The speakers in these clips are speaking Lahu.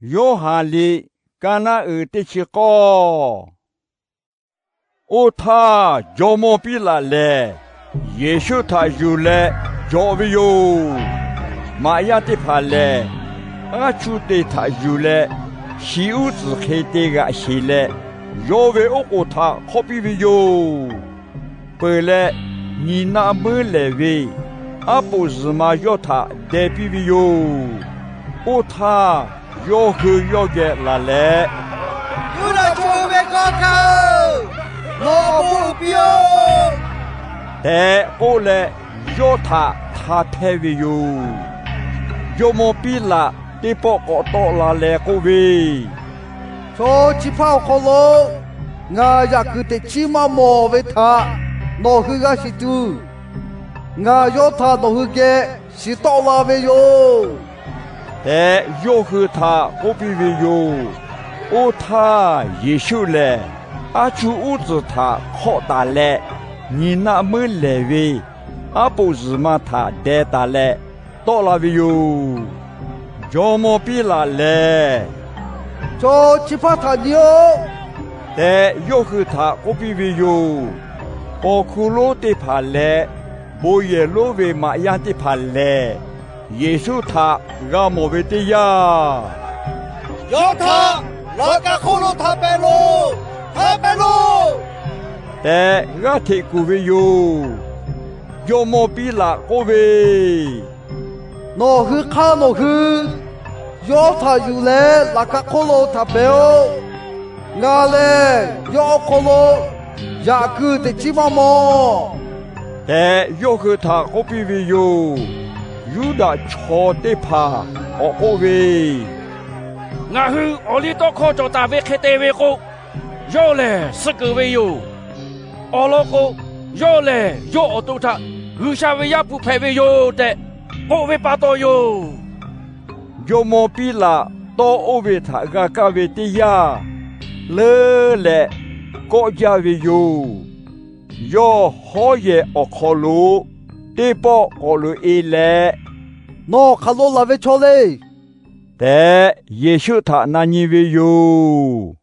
Yoˇhanˬ liꞈ Kaˇ naˆ uiˍ teˇ chi k'awˇ. Oˇ htaˇ, jawˇmawˇ Piˉlaꞈ lehˬ Yeˍsuˆ htaꞈ yuˬ leh jawꞈ ve yoˬ. Maꞈ yaˇ teˇ hpaˍ lehˬ, aˉ chuˇ te htaꞈ yuˬ leh, shi uˉ tcuhˍ hk'e te g'aꞈ sheˬ leh, yawˇ ve oˉ k'oˍ htaꞈ hk'awˆ piˇ ve yoˬ. Peuˬ leh, nyi naˆ meuˉ lehˍ ve aˉ poꞈ zuhˬ ma yawˇ htaꞈ deh piˇ ve yoˬ. Oˇ htaˇ, yawˇ hui yawˇ geh laˬ leh, Yuˇdaꞈ chaw hui ve hkawˇ hkanˇ-oˬ, nawˬ awˬ bon uiˍ piˇ-oˆ tehꞈ k'oˆ leh, yawˇ htaꞈ hk'a hpehˇ ve yoˬ. Jawˇmawˇ Piˉlaꞈ teˇ pawˆ k'awꞈ tawˆ la leh k'oˆ ve, Chaw chi hpaˇ awˬ hk'aw lo ngaˬ yaꞈ kuiˬ teꞈ chiˉ maˇ mawˬ ve htaꞈ nawˬ hui g'a shiˍ tuˬ, ngaˬ yawˇ htaꞈ nawˬ hui geh shiˍ tawˆ la ve yoˬ tehꞈ, yawˇ hui htaꞈ k'oˆ piˇ ve yoˬ. Oˇ htaˇ, Yeˍsuˆ lehˬ aˉ chuˇ uˉ tcuhˍ htaꞈ hk'awˆ taˍ leh, nyi naˆ meuˉ lehˍ ve aˉ poꞈ zuhˬ ma htaꞈ deh taˍ leh tawˆ la ve yoˬ. Jawˇmawˇ Piˉlaꞈ lehˬ, Chaw chi hpaˇ htaꞈ nyi-oˆ tehꞈ, yawˇ hui htaꞈ k'oˆ piˇ ve yoˬ. Paw hkuˇ lonˉ teˇ hpaˍ leh bon yehˬ lonˉ ve maꞈ yaˇ teˇ hpaˍ lehˬ, Yeˍsuˆ htaꞈ g'a mawˬ ve teˇ yanˇ, Yawˇ htaꞈ laꞈ ka hk'oˆ lo htaꞈ pehˍ loˬ, htaꞈ pehˍ loˬ tehꞈ g'aˇ hteꞈ kuˬ ve yoˬ. Jawˇmawˇ Piˉlaꞈ k'oˆ ve, Nawˬ hui hk'aˇ nawˬ hui yawˇ htaꞈ yuˬ leh laꞈ ka hk'oˆ lo htaꞈ pehˍ-oˆ. Ngaˬ lehˬ yawˇ awˬ hk'aw lo yaꞈ kuiˬ teꞈ chiˉ maˇ mawˬ tehꞈ, yawˇ hui htaꞈ k'oˆ piˇ ve yoˬ. Yuˇdaꞈ chaw teˇ hpaˍ k'awꞈ k'oˆ ve, Ngaˬ hui awˬ liˇ tawˇ hkawˇ cawˬ taˍ ve hk'e te ve k'o, yawˇ lehˬ suh keunˍ ve yoˬ. Awˬ lawn k'o, yawˇ lehˬ yawˇ awˬ to htaꞈ G'uiˬsha ve Yaˇ hpu hpehꞈ ve yoˬ tehꞈ k'oˆ ve pa taw yoˬ. Jawˇmawˇ Piˉlaꞈ tawˇ oˇ ve htaꞈ g'a kaˇ ve teˇ yanˇ, leuˉ leh kawˆ jaˇ ve yoˬ. Yawˇ hawˉ yehˬ awˬ hk'aw lo teˇ pawˆ k'awꞈ loꞈ-e leh, Nawˬ hk'aˬ lo laˬ ve chaw le tehꞈ, Yeˍsuˆ htaꞈ na nyi ve yoˬ.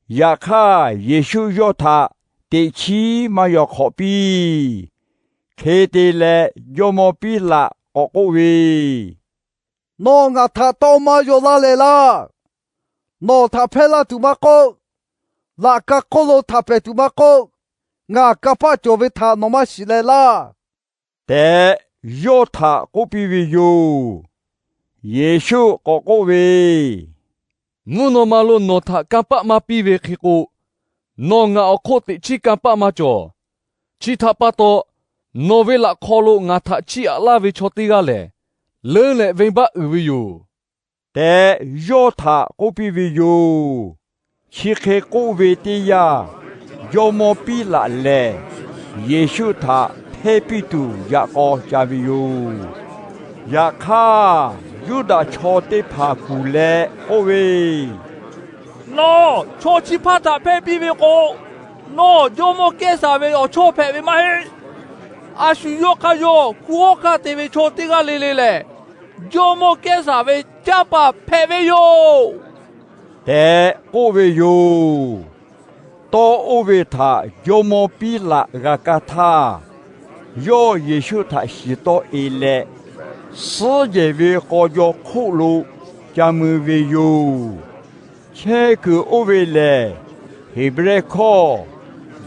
Yaꞈ hk'aˇ, Yeˍsuˆ yawˇ htaꞈ teꞈ chiˉ maˇ yaw hk'awꞈ piˇ. Hk'e te leh, jawˇmawˇ Piˉlaꞈ k'awꞈ k'oˆ ve, Nawˬ ngaˬ htaꞈ tawˇ maˇ yaw laˇ leh laˇ. Nawˬ htaꞈ hpehˇ laˇ tuˬ maˇ k'oˆ, laꞈ ka hk'oˆ lo htaꞈ pehˍ tuˬ maˇ k'oˆ, ngaˬ kanˇ paˆ cawˬ ve htaꞈ nawˬ maˇ shiˍ leh laˇ tehꞈ, yawˇ htaꞈ k'oˆ piˇ ve yoˬ. Yeˍsuˆ k'awꞈ k'oˆ ve, Mvuhˇ naw ma lo nawˬ htaꞈ kanˇ paˆ maˇ piˇ ve hk'e k'o, nawˬ ngaˬ awˬ hk'oˆ teꞈ chiˉ kanˇ paˆ maˇ cawˬ. Chi htaꞈ pa taw, nawˬ ve laꞈ hk'aw lo ngaˬ htaꞈ chiˇ aꞈ laˇ ve chaw teˇ g'aˇ lehˬ, leuˉ leh venˇbaˆ uiˍ ve yoˬ tehꞈ, yawˇ htaꞈ k'oˆ piˇ ve yoˬ. Chi hk'e k'oˆ ve teˇ yanˇ, jawˇmawˇ Piˉlaꞈ lehˬ Yeˍsuˆ htaꞈ hpehˇ piˇ tuˬ yaꞈ k'aw ca ve yoˬ. Yaꞈ hk'aˇ, Yuˇdaꞈ chaw teˇ hpaˍ kuˬ leh k'oˆ ve, Nawˬ chaw chi hpaˇ htaꞈ hpehˇ piˇ ve k'o, nawˬ jawˇmawˇ Kehˉsaˍ ve awˬ chawˇ hpehꞈ ve maˇ heˆ. A shu yawˇ hk'aˇ yawˇ hkunˉ hawˉ hkanˇ te ve chaw teˇ g'aˇ le le lehˬ, jawˇmawˇ Kehˉsaˍ ve canˇ paˍ hpehꞈ ve yoˬ tehꞈ k'oˆ ve yoˬ. Tawˇ oˇ ve htaꞈ jawˇmawˇ Piˉlaꞈ g'a kaˇ htaˇ, yawˇ Yeˍsuˆ htaꞈ shiˍ tawˆ-e leh, suhˉ jehˬ ve k'aw jaw hk'oˆ lo ca mui ve yoˬ. Chehˇ kuiˬ oˇ ve lehˬ, Heˍbrehˇ hkawˇ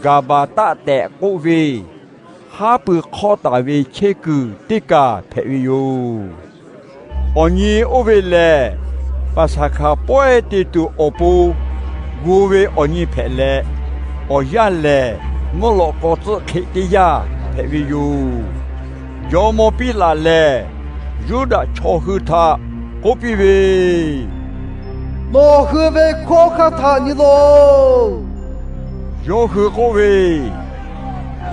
Gaˍbaˍtaˆ tehꞈ k'oˆ ve, haˉ pui hk'awˇ taˍ ve chehˇ kuiˬ teˇ kaˬ hpehꞈ ve yoˬ. Awˬ nyi oˇ ve lehˬ, Paˍsaˍhkaˍ pawehˇ te tuˬ awˬ pon gu ve awˬ nyi hpehꞈ leh, awˬ yanˇ lehˬ mvuhˇ lawꞈ k'aw tcuhˆ hk'e teˇ yanˇ hpehꞈ ve yoˬ. Jawˇmawˇ Piˉlaꞈ lehˬ, Yuˇdaꞈ chaw hui htaꞈ k'oˆ piˇ ve, Nawˬ hui ve hkunˉ hawˉ hkanˇ htaꞈ nyi loˬ. Yawˇ hui k'oˆ ve,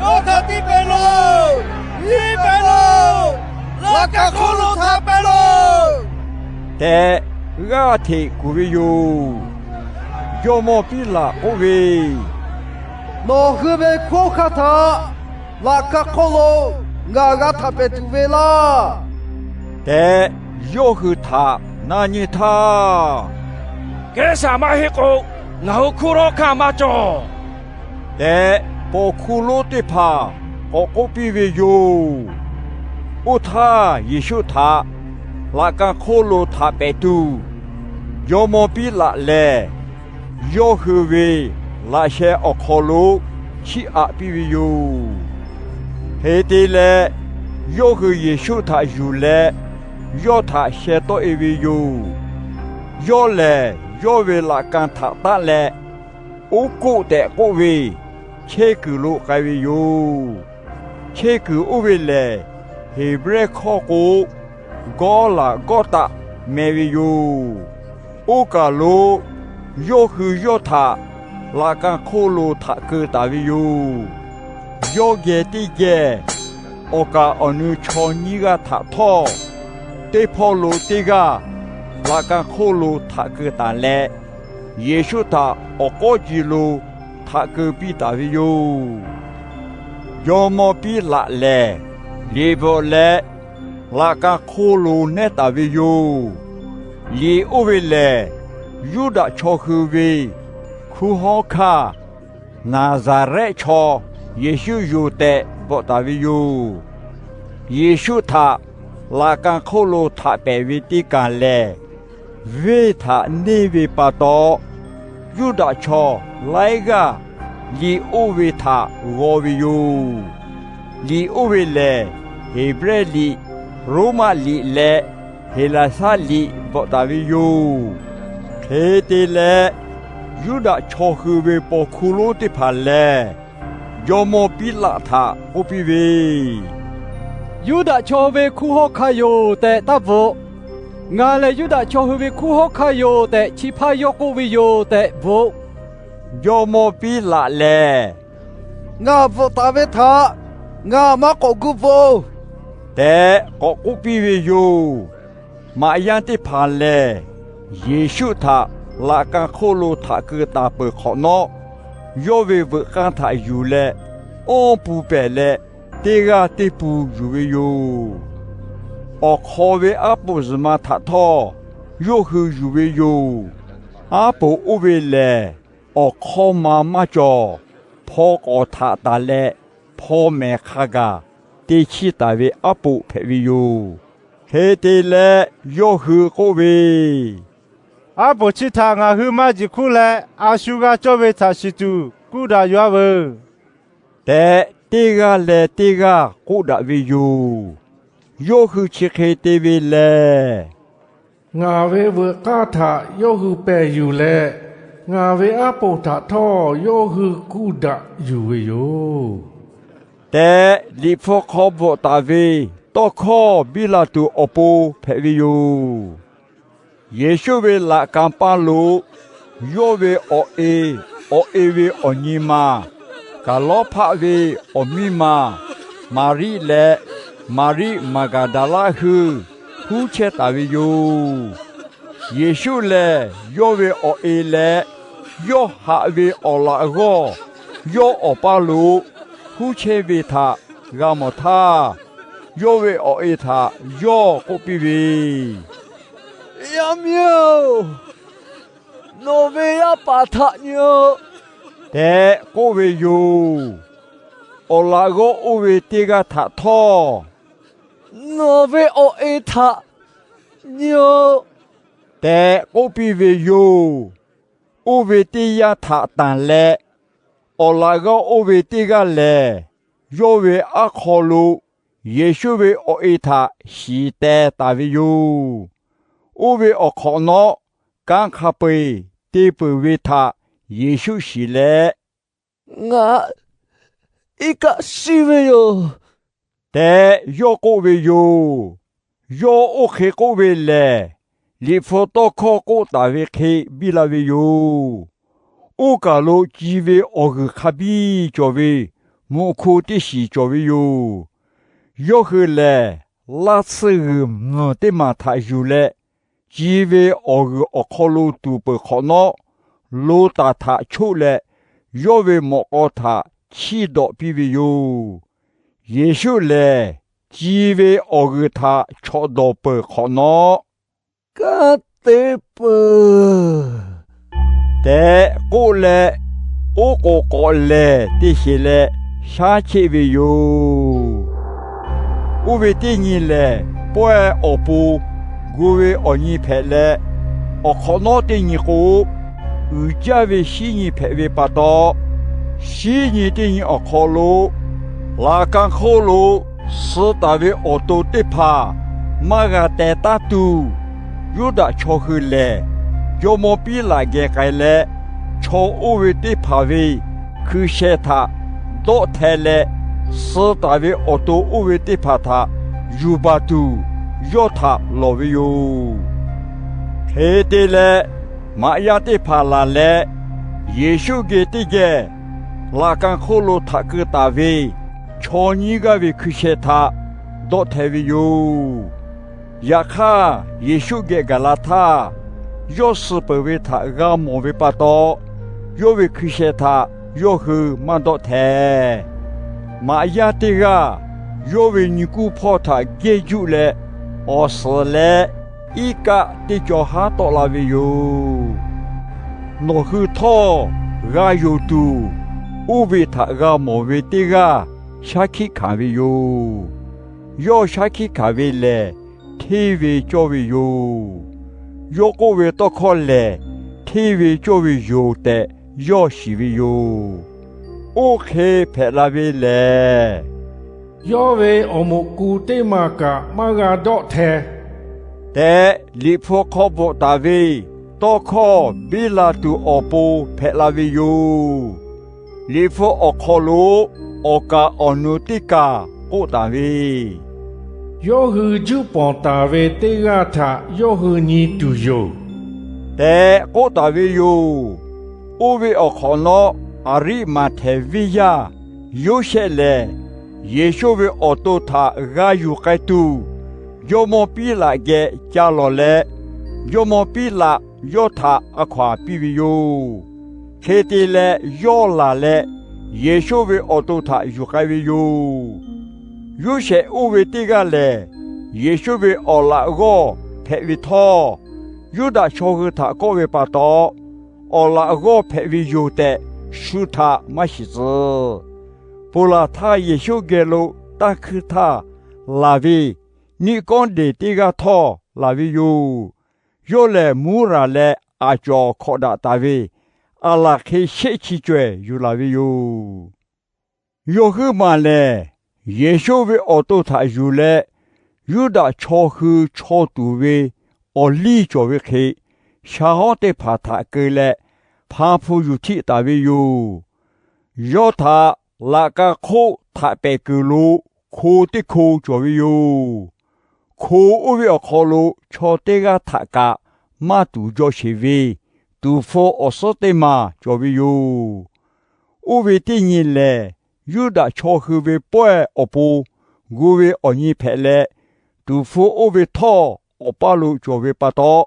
Yawˇ htaꞈ tiˇ pehˍ loˬ, tiˇ pehˍ loˬ, laꞈ ka hk'oˆ lo htaꞈ pehˍ loˬ tehꞈ, g'aˇ hteꞈ kuˬ ve yoˬ. Jawˇmawˇ Piˉlaꞈ k'oˆ ve, Nawˬ hui ve hkunˉ hawˉ hkanˇ htaꞈ laꞈ ka hk'oˆ lo ngaˬ g'a htaꞈ pehˍ tuˬ ve laˇ tehꞈ, yawˇ hui htaꞈ na nyi htaˇ, Kehˉsaˍ maˇ heˆ k'o, ngaˬ hui hkunˉ hawˉ hkanˇ maˇ cawˬ tehꞈ, paw hkuˇ lonˉ teˇ hpaˍ k'awꞈ k'oˆ piˇ ve yoˬ. Oˇ htaˇ Yeˍsuˆ htaꞈ laꞈ ka hk'oˆ lo htaꞈ pehˍ tuˬ, jawˇmawˇ Piˉlaꞈ lehˬ, yawˇ hui ve laꞈ sheh awˬ hk'aw lo chiˇ aꞈ piˇ ve yoˬ. Hk'e te leh, yawˇ hui Yeˍsuˆ htaꞈ yuˬ leh, yawˇ htaꞈ sheh tawˆ e ve yoˬ. Yawˇ lehˬ, yawˇ ve laꞈ ka htaꞈ taˆ leh, Oˉ koˆ tehꞈ k'oˆ ve chehˇ kuiˬ lo k'ai ve yoˬ. Chehˇ kuiˬ oˇ ve lehˬ, Heˍbrehˇ hkawˇ k'o, Gawˇlaˍgawˇtaˆ meh ve yoˬ. Oˇ kaˬ lo yawˇ hui yawˇ htaꞈ laꞈ ka hk'oˆ lo htaꞈ keu taˍ ve yoˬ. Yawˇ geh teˇ geh awˬ kaˍ awˬ nu chaw nyiˇ g'aˇ htaꞈ htawˇ, teˇ hpawˇ lo teˇ g'aˇ laꞈ ka hk'oˆ lo htaꞈ keu taˍ leh, Yeˍsuˆ htaꞈ awˬ k'awˉ ji lo htaꞈ keu piˇ taˍ ve yoˬ. Jawˇmawˇ Piˉlaꞈ lehˬ, liꞈ bvuhꞈ leh laꞈ ka hk'oˆ lo nehˉ taˍ ve yoˬ. Liꞈ oˇ ve lehˬ, Yuˇdaꞈ chaw hui ve hkunˉ hawˉ hkanˇ Naˍzaˍrehˆ chaw Yeˍsuˆ yoˬ tehꞈ bvuhꞈ taˍ ve yoˬ. Yeˍsuˆ htaꞈ laꞈ ka hk'oˆ lo htaꞈ pehˍ ve teˇ kaˬ lehˬ, venˇ htaꞈ neˇ ve pa taw, Yuˇdaꞈ chaw laiˉ g'aˇ liꞈ oˇ ve htaꞈ g'aw ve yoˬ. Liꞈ oˇ ve lehˬ, Heˍbrehˇ liꞈ, Roˉmaꞈ liꞈ leh Heˍlaˍsaˆ liꞈ bvuhꞈ taˍ ve yoˬ. Hk'e te leh, Yuˇdaꞈ chaw hui ve paw hkuˇ lonˉ teˇ hpaˍ lehˬ, jawˇmawˇ Piˉlaꞈ htaꞈ k'oˆ piˇ ve, Yuˇdaꞈ chaw ve hkunˉ hawˉ hkanˇ yoˬ tehꞈ taˇ bvuhꞈ. Ngaˬ lehˬ Yuˇdaꞈ chaw hui ve hkunˉ hawˉ hkanˇ yoˬ tehꞈ chi hpaˇ yawˇ k'oˆ ve yoˬ tehꞈ bvuhꞈ. Jawˇmawˇ Piˉlaꞈ lehˬ, Ngaˬ bvuhꞈ taˍ ve htaꞈ ngaˬ maˇ k'awꞈ gu bvuhꞈ-oˬ tehꞈ k'awꞈ k'oˆ piˇ ve yoˬ. Maꞈ yaˇ teˇ hpaˍ lehˬ, Yeˍsuˆ htaꞈ laꞈ ka hk'oˆ lo htaꞈ keu taˍ peuˬ hk'awꞈ nawˉ, yawˇ ve veuꞈ k'aˇ htaꞈ yuˬ leh, awˇ pun pehˬ leh teˇ g'aˇ teˇ pun yuˬ ve yoˬ. Awˬ hk'aw ve aˉ poꞈ zuhˬ ma htaꞈ htawˇ yawˇ hui yuˬ ve yoˬ. Aˉ poꞈ oˇ ve lehˬ, awˬ hk'awˇ ma maˇ cawˬ. Hpaw k'awˍ htaꞈ tanˬ leh, hpaw mehˍ hk'a gaˬ te chiˇ taˍ ve aˉ poꞈ hpehꞈ ve yoˬ. Hk'e te leh, yawˇ hui k'oˆ ve, Aˉ poꞈ chi htaꞈ ngaˬ hui maˇ jiˬ hkuˇ leh, a shu g'a cawˇ ve htaꞈ shiˍ tuˬ kuˇ daꞈ yuˬ-a veuˬ tehꞈ, teˇ g'aˇ leh teˇ g'aˇ k'oˆ daꞈ ve yoˬ. Yawˇ hui chi hk'e te ve lehˬ, Ngaˬ ve veuꞈ k'aˇ htaꞈ yawˇ hui pehˬ yuˬ leh, ngaˬ ve aˉ poꞈ htaꞈ htawˇ yawˇ hui kuˇ daꞈ yuˬ ve yoˬ tehꞈ, Liꞈ hpu hk'aw bvuhꞈ taˍ ve tawˇ hkawˇ biˇ la tuˬ awˬ pon hpehꞈ ve yoˬ. Yeˍsuˆ ve laꞈ ka paˇ lo yawˇ ve awˬ e, awˬ e ve awˬ nyi ma, Kaˍlawˇhpaˆ ve awˬ miˇ ma Maˍriˆ leh Maˍriˆ Maˍgaˍdaˍlaˆ hui huˉ chehˇ taˍ ve yoˬ. Yeˍsuˆ lehˬ, yawˇ ve awˬ e leh yawˇ haꞈ ve awˬ laꞈ g'awˇ yawˇ awˬ paˇ lo huˉ chehˇ ve htaꞈ g'a mawˬ htaˇ, yawˇ ve awˬ e htaꞈ yawˇ k'oˆ piˇ ve, Yaˇ miˇ-oˬ, nawˬ ve yaˇ paˍ htaꞈ nyi-o tehꞈ k'oˆ ve yoˬ. Awˬ laꞈ g'awˇ oˇ ve teˇ g'aˇ htaꞈ htawˇ, Nawˬ ve awˬ e htaꞈ nyi-o tehꞈ k'oˆ piˇ ve yoˬ. Oˇ ve teˇ yanˇ htaꞈ tanˬ leh, awˬ laꞈ g'awˇ oˇ ve teˇ g'aˇ lehˬ, yawˇ ve aˉ hk'aw lo Yeˍsuˆ ve awˬ e htaꞈ shiˍ teh taˍ ve yoˬ. Oˇ ve awˬ hk'awꞈ nawˉ, kanˇ hk'a peu-eˬ te peuˬ ve htaꞈ Yeˍsuˆ shiˍ leh, Ngaˬ iˉ kaˆ shiˉ ve yoˬ tehꞈ yawˇ k'oˆ ve yoˬ. Yawˇ oˇ hk'e k'oˆ ve lehˬ, Liꞈ hpu tawˇ hkawˇ k'oˆ taˍ ve hk'e biˇ la ve yoˬ. Oˇ kaˬ lo ci ve awˬ g'uiˬ hk'a biˇ cawˬ ve mvuhꞈ hko teˇ shiˍ cawˬ ve yoˬ. Yawˇ hui lehˬ, laˇ tsuhˇ g'uiˬ mvuhˬ teˇ maˬ htaꞈ yuˬ leh, ci ve awˬ g'uiˬ awˬ hk'aw lo tuˍ peuˬ hk'awꞈ nawˉ, lo taˍ htaꞈ choˆ leh, yawˇ ve mawꞈ k'aw htaꞈ chiˇ dawꞈ piˇ ve yoˬ. Yeˍsuˆ lehˬ, ci ve awˬ g'uiˬ htaꞈ chawꞈ dawˬ peuˬ hk'awꞈ nawˉ, Kanˉ te peuˬ k'oˆ leh, oˉ k'oˍ k'awꞈ lehˬ te sheˍ leh shaˉ cheˆ ve yoˬ. Oˇ ve teˇ nyi lehˬ, pawehˇ awˬ pon gu ve awˬ nyi hpehꞈ leh, awˬ hk'awꞈ nawˉ teˇ nyi k'o, uiˍ jaˇ ve shinˉ nyi hpehꞈ ve pa taw, shinˉ nyi teˇ nyi awˬ hk'aw lo laꞈ ka hk'oˆ lo suh taˍ ve awˬ to teˇ hpaˍ maˇ g'a teh taˉ tuˬ, Yuˇdaꞈ chaw hui lehˬ, jawˇmawˇ Piˉlaꞈ geh k'ai leh, chaw oˇ ve teˇ hpaˍ ve hkui sheh htaꞈ dawˆ hteh leh, suh taˍ ve awˬ to oˇ ve teˇ hpaˍ htaꞈ yuˬ baˬ tuˬ yawˇ htaꞈ lawˬ ve yoˬ. Hk'e te leh, maꞈ yaˇ teˇ hpaˍ laˬ leh, Yeˍsuˆ geh teˇ geh laꞈ ka hk'oˆ lo htaꞈ keu taˍ ve chaw nyiˇ g'aˇ ve hkui sheh htaꞈ dawˆ hteh ve yoˬ. Yaꞈ hk'aˇ, Yeˍsuˆ geh gaˬ la htaˇ, yawˇ suh peuˬ ve htaꞈ g'a mawˬ ve pa taw, yawˇ ve hkui sheh htaꞈ yawˇ hui maˇ dawˆ hteh. Maꞈ yaˇ teˇ g'aˇ yawˇ ve nyi kuˇ hpawˇ htaꞈ gehˇ juˆ leh awˬ suhˍ leh iˉ kaˆ teˇ caw haˉ tawˆ la ve yoˬ. Nawˬ hui htawˇ g'a yonˍ tuˬ, oˇ ve htaꞈ g'a mawˬ ve teˇ g'aˇ shaˉ hkiˆ hkanˍ ve yoˬ. Yawˇ shaˉ hkiˆ hkanˍ ve lehˬ, hteˇ ve cawˇ ve yoˬ. Yawˇ k'oˆ ve tawˇ hkawˇ lehˬ, hteˇ ve cawˇ ve yoˬ tehꞈ yawˇ shiˍ ve yoˬ. Oˇ hk'e hpehꞈ la ve lehˬ, Yawˇ ve awˬ moˍ kuˬ teˇ maˬ kaꞈ maˇ g'a dawˆ hteh tehꞈ, Liꞈ hpu hk'aw bvuhꞈ taˍ ve tawˇ hkawˇ biˇ la tuˬ awˬ pon hpehꞈ la ve yoˬ. Liꞈ hpu awˬ hk'aw lo awˬ kaˍ awˬ nu teˇ kaˬ k'oˆ taˍ ve, Yawˇ hui juˇ pawnˍ taˍ ve teˇ g'aˇ htaꞈ yawˇ hui nyi tuˬ yoˬ tehꞈ k'oˆ taˍ ve yoˬ. Oˇ ve awˬ hk'awꞈ nawˉ, Aˍriˆmaˍhtehˍ venˇ yaˇ Yoˇsehꞈ lehˬ, Yeˍsuˆ ve awˬ to htaꞈ g'a yuˬ k'ai tuˬ, jawˇmawˇ Piˉlaꞈ geh ca lawˬ leh, jawˇmawˇ Piˉlaꞈ yawˇ htaꞈ a hkaw-anˬ piˇ ve yoˬ. Hk'e te leh, yawˇ laˬ leh Yeˍsuˆ ve awˬ to htaꞈ yuˬ k'ai ve yoˬ. Yoˇsehꞈ oˇ ve teˇ g'aˇ lehˬ, Yeˍsuˆ ve awˬ laꞈ g'awˇ hpehꞈ ve htawˇ, Yuˇdaꞈ chaw hui htaꞈ kawˆ ve pa taw, awˬ laꞈ g'awˇ hpehꞈ ve yoˬ tehꞈ shu htaꞈ maˇ shiˍ tcuh. Ponˬ laˬ htaˇ Yeˍsuˆ geh lo tanˇ hkuinˇ htaˇ laˬ ve Niˆkawˇdeˍ teˇ g'aˇ htawˇ laˬ ve yoˬ. Yawˇ lehˬ, muˉ raˬ leh aˬ cawˬ hkawꞈ daꞈ taˍ ve aˬ laˬ hk'e shehˆ chi cawehˬ yuˬ laˬ ve yoˬ. Yawˇ huiˉ maˬ lehˬ, Yeˍsuˆ ve awˬ to htaꞈ yuˬ leh, Yuˇdaꞈ chaw hui chaw tuˍ ve awˬ liˇ cawˬ ve hk'e, sha hawˉ teˇ hpaˍ htaꞈ keu leh hpa hpu yuˬ htiˆ taˍ ve yoˬ. Yawˇ htaꞈ laꞈ ka hk'oˆ htaꞈ pehˬ kuiˬ lo hko teˇ hko cawˬ ve yoˬ. Hko oˇ ve awˬ hk'aw lo chaw teˇ g'aˇ htaꞈ kaꞈ maˇ tuˍ jaw sheˍ ve tuˍ hpfuh awˬ suhˉ teˇ maˬ cawˬ ve yoˬ. Oˇ ve teˇ nyi lehˬ, Yuˇdaꞈ chaw hui ve pawehˇ awˬ pon gu ve awˬ nyi hpehꞈ leh, tuˍ hpfuh oˇ ve htawˇ awˬ paˇ lo cawˬ ve pa taw,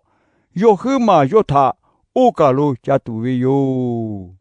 yawˇ huiˉ maˬ yawˇ htaꞈ oˇ kaˬ lo ca tuˍ ve yoˬ.